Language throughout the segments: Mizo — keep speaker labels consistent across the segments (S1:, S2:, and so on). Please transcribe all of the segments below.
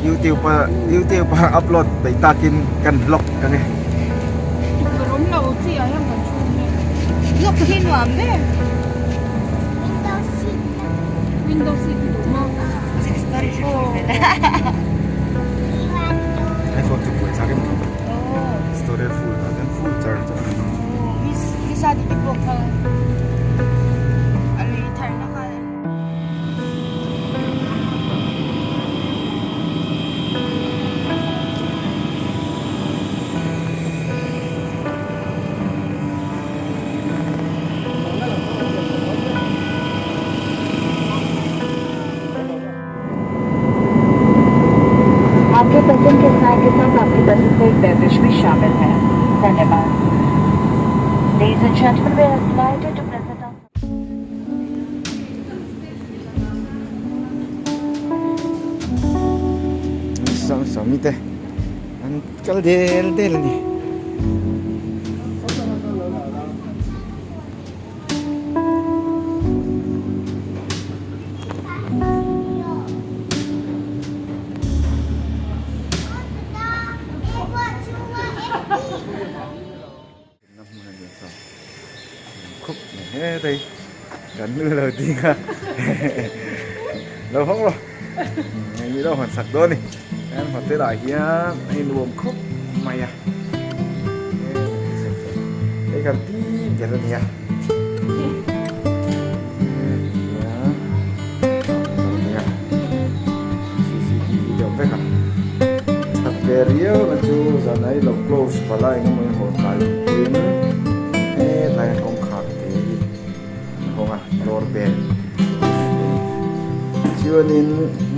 S1: YouTube a YouTube a upload peih takin kan vlog ka nge.
S2: Tukverh awm lo chi ah hian kan thu nge. Vlog hi nuam ber.
S3: Window seat.
S2: Window seat hi duh maw?
S1: iPhone chu buai thlak em tho. Storage full ah chuan full charge a ni.
S4: आपके पसंद के snack के साथ आपकी पसंद का एक बेवरेज भी शामिल है धन्यवाद Ladies and gentlemen, we are delighted to present our
S1: Sawmi te an kal del del a ni. Na hmun a ni a chuan khup mai hetai kan nu lo ding a lo hawng rawh hei mi lo hawn sak dawn a ni he hotel ah hian hei nuam khawp mai a hei kan pi ber a ni a. That ve riau na chu zan a ilo close pala engemaw in hawn kai pawhin hetlai hian kawngkhar te hi an hawng a door bell chuanin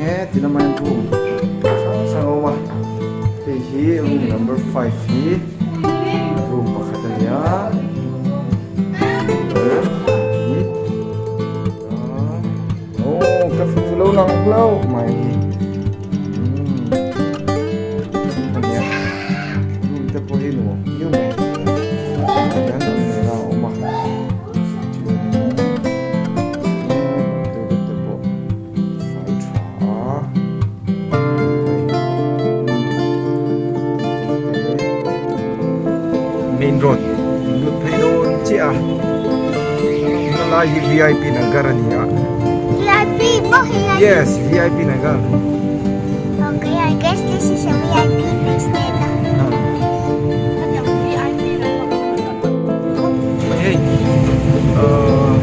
S1: heti lamah hian room hrang hrang a awm a hei hi room number five hi room pakhat a ni a. Aw ka fu lo lang hlauh mai ania room te pawh hi nuam viau mai hian an nei a awm a chuanin toilet te pawh fai tha a main road lut phei dawn chiah a a lai hi vip nagar a ni a
S3: vip maw hi
S1: yes vip nagar
S3: okay i guess this is a vip place then
S1: hei uh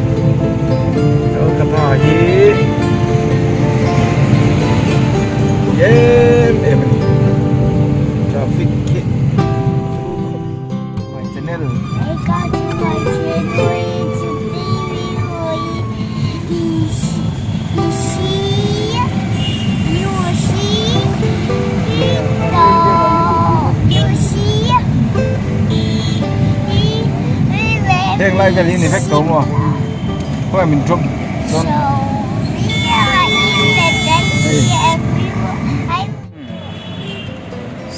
S1: Kolkata hi em em a ni traffic hi my channel heng lai vel hi ni vek tawh maw khawngaih min drop dawn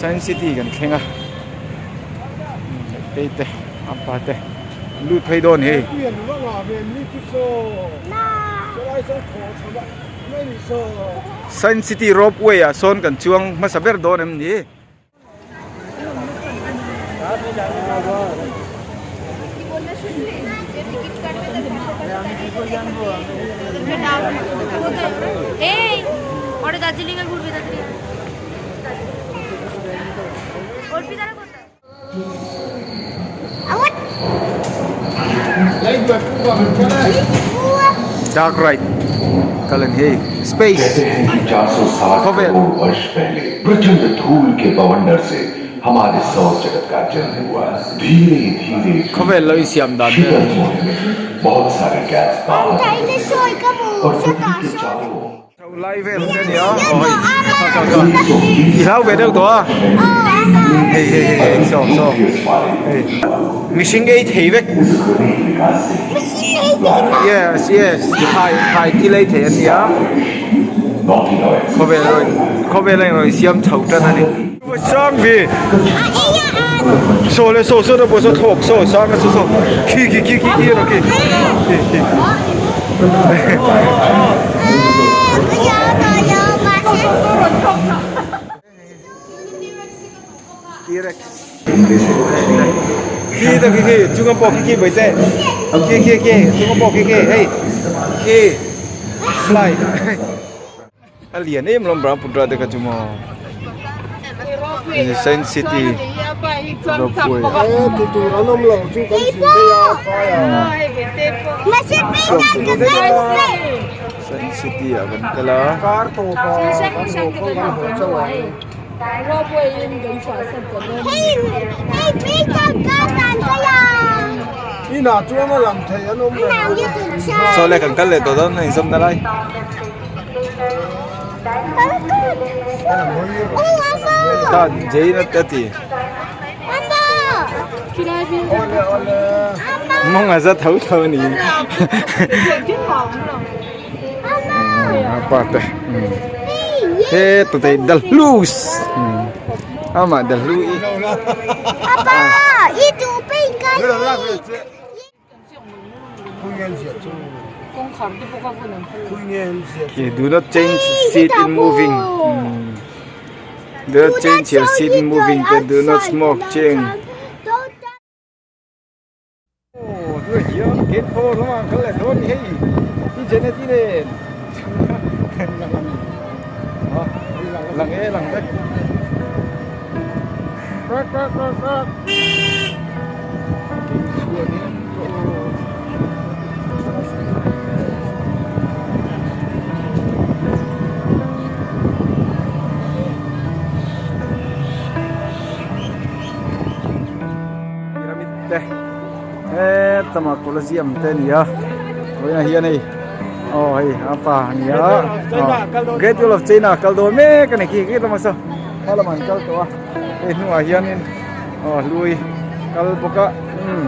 S1: Science City kan thleng a tei te a pa te lut phei dawn hei. Science City ropeway ah sawn kan chuang hmasa ber dawn em ni? Dark ride kal an hei space khawvel. Khawvel lo insiam dan vel. Chho lai vel te ania aw hei kha kha kha i hlau ve deuh tawh a hei hei hei hei saw saw hei mihring ei thei vek yes yes khai khai thil ei thei ania khawvel rawn khawvel a inrawn siam chho tan a ni sang ve saw le saw saw te pawh saw thlawk saw sang a saw saw khi khi khi khi khi khi khi khi. T-Rex. Khi te khi khi chunga pawh khi khi bawihte khi khi khi chunga pawh khi khi hei khi fly a lian em lawm Brahmaputra te kha chu maw Science City ropui Science City ah kan kal a. Saw le kan kal leh tawh dawn a inzawm na lai. Khan Jane a ti. Mawng a za tho tho a ni. A pa te he tute the loose ama the lu i Do not change seat in moving Do not change your seat in moving do not smoke chewing Aw tunah hian gate hall lamah an kal leh dawn a ni hei i Janet-i nen lang e lang vek kak kak kak kak chuanin Pyramid te hetlama Colosseum te a ni a vawiinah hian hei aw hei a pa a ni a Great Wall of China kal dawn mek a ni khi khi lamah saw kha lamah an kal tawh a hei hnungah hianin aw hlui kal bawk a umm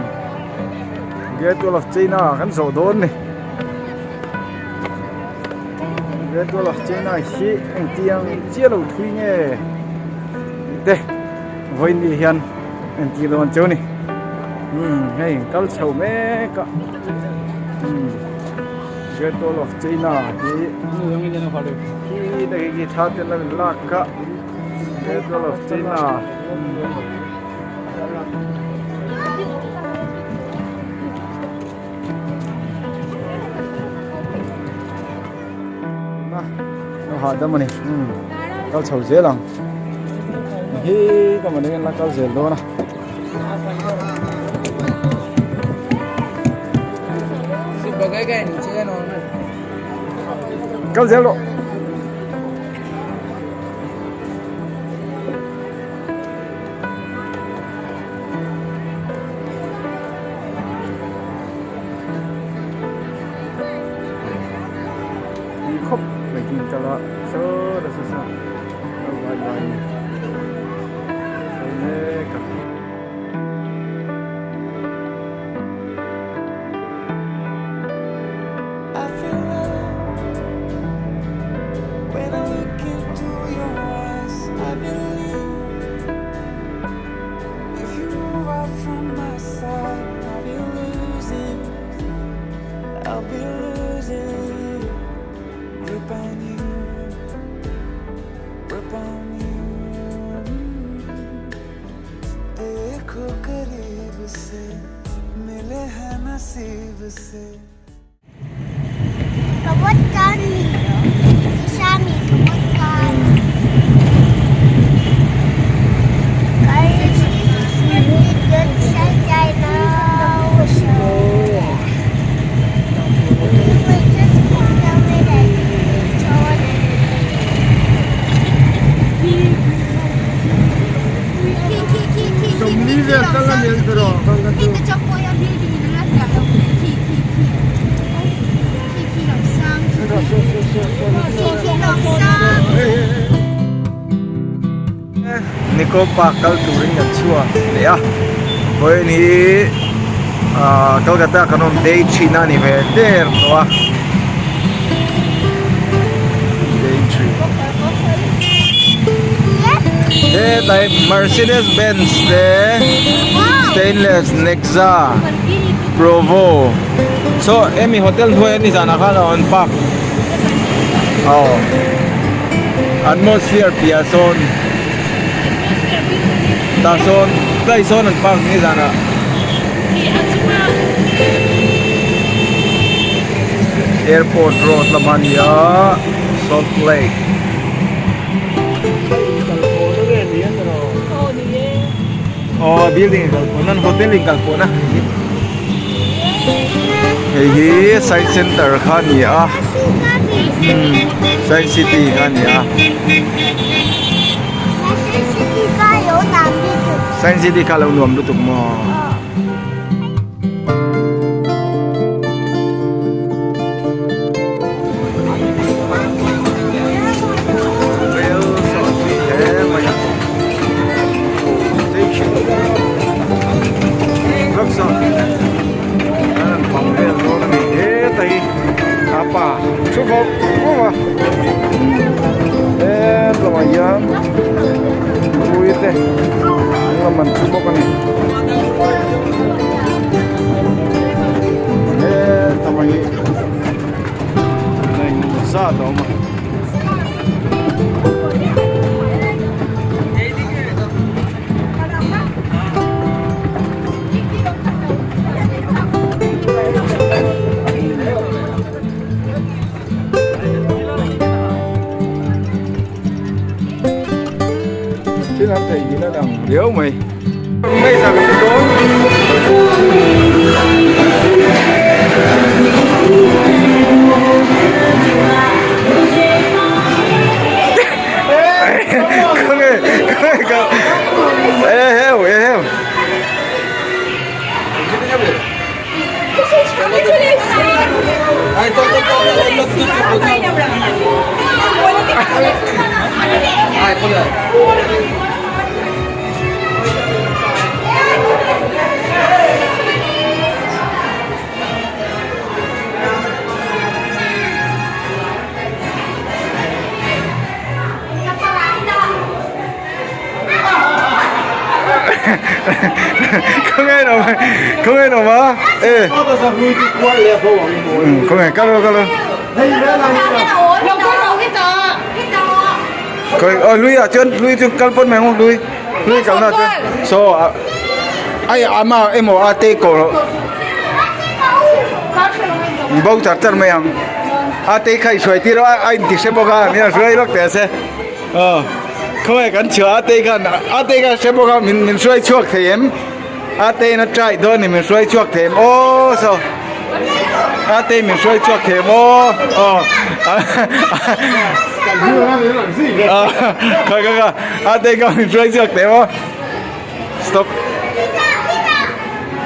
S1: Great Wall of China kan zawh dawn a ni Great Wall of China hi engtiang chiah lo thui nge tih te. Vawiin ni hian entir dawn cheu a ni umm hei kal chho mek a umm Great Wall of China hi khi te khi thla te la lak a Great Wall of China a hahdam a ni umm kal chho zel ang hi ka mawni la kal zel dawn a. Kal zel rawh. Tui khawp mai hi an kal a saw ta saw saw lo vai vai a ni chho mek a. Nico Park kal turin kan chhuak leh a vawiin hi ahh Kolkata kan awm day thin a ni ve der tawh a day thin hetlai Mercedes Benz te Stainless Nexa Provo saw hemi hotel hnuai a ni zanah khan a rawn park aw. Atmosphere piah sawn. Tah sawn tlai sawn an park ni zanah. Airport road lam a ni a Salt Lake. Aw building in kalpawh na hotel in kalpawh na hei hi science center kha a ni a science city kha a ni a science city kha a lo nuam lutuk maw. Zat a awm a. Thil an theih ngil a lang riau mai. Khawngaih lo ma e khawngaih kal rawh kal rawh Khoi oh lui ah chuan lui chu kal pawn mai ang lui lui kalna chuan saw ah ai ama emaw a te ko bo char char mai ang a te kha i hruai tir a a inti hre bawk a nia hruai lawk teh se aw khawngaih kan chhuah a te khan a te kha hre bawk a min min hruai chhuak thei em a te in a try dawn a ni min hruai chhuak thei em aw saw. A te min hruai chhuak thei maw aw kha kha kha a te kha min hruai chhuak thei maw stop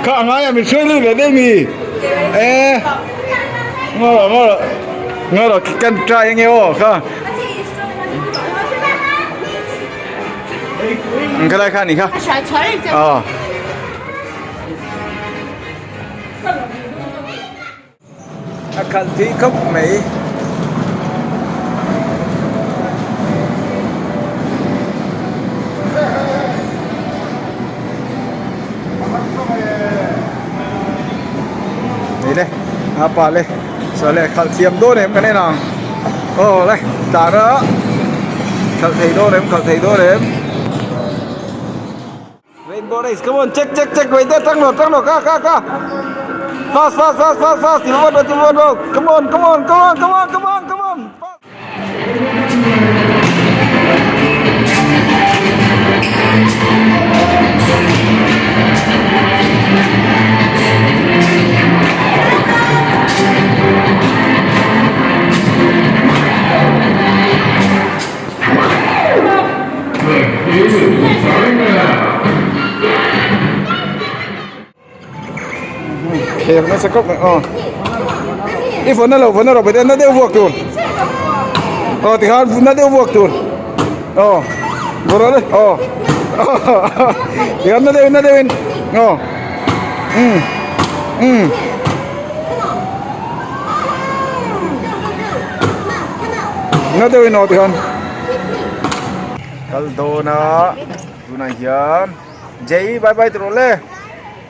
S1: kha a ngai a min hruai lui ve daih mi e ngaw rawh ngaw rawh ngaw rawh kan try ange aw kha khalai kha a ni kha aw. A khalh thui khawp mai. Ni le a pa le saw le khalh thiam dawn em kan en ang aw le tlan a khalh thei dawn em khalh thei dawn em. Rainbow race come on check check check wait there tang lo tang lo ka ka ka fast fast fast fast fast ti vot ti vot come on come on come on come on come on come on Khel nasa khawp mai aw i vawn a lo vawn a rawh pawh na deuh vuak tur aw tikhan na deuh vuak tur aw vaw rawh le aw tikhan na deuhin na deuhin aw um um. Na deuhin aw tikhan kal dawn a tunah hian Jei bye bye tawh le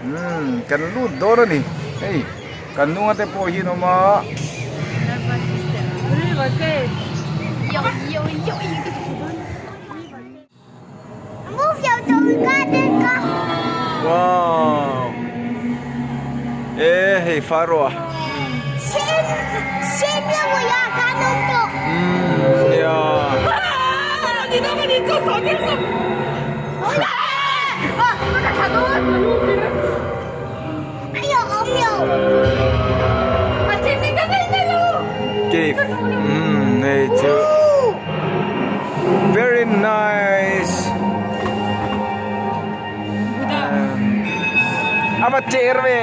S1: umm kan lut dawn a ni hei kan hnunga te pawh hi an awm a. Wow. E hei faro a. Ya. Cave. Hei chu very nice. A va cher ve.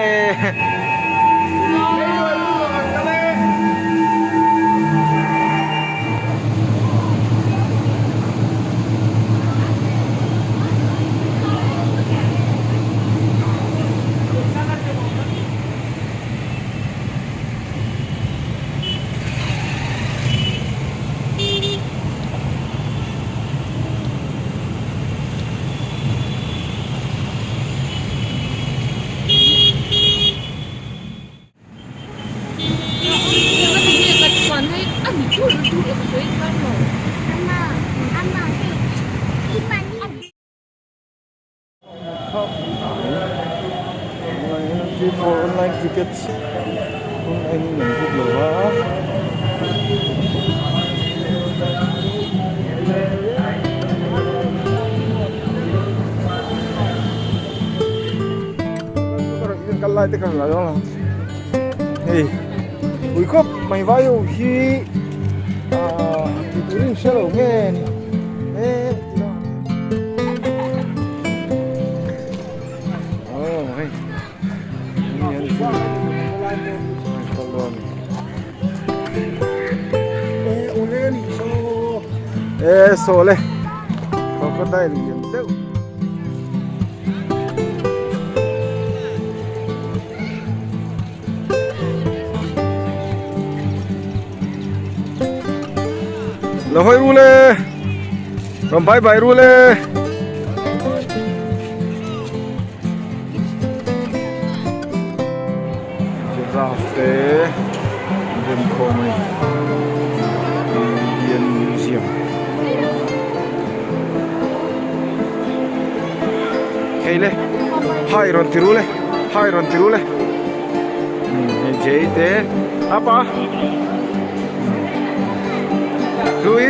S1: For online tickets online in an book lo va. Kal lai te kan la dawn hei ui khawp mai vai ho hi ah ti turin hre lo nge ni e oh hei ni an chu kal dawn e saw le crocodile lian deuh. Lo hawi ru le rawn bye bye ru le. Giraffe te rem khawm a ni Indian museum hei le hai rawn ti ru le hai rawn ti ru le hei J te apa Hlui.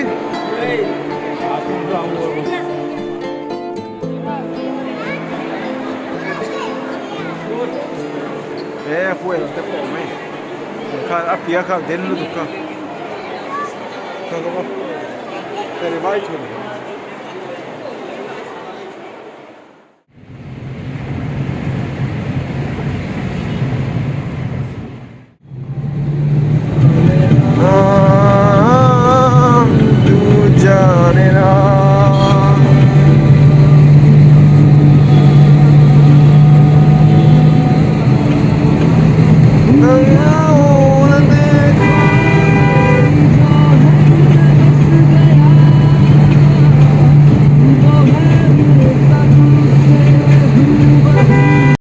S1: He huel te pawh mai khan a pia kha den lutuk kha kha ka va feri vai thun.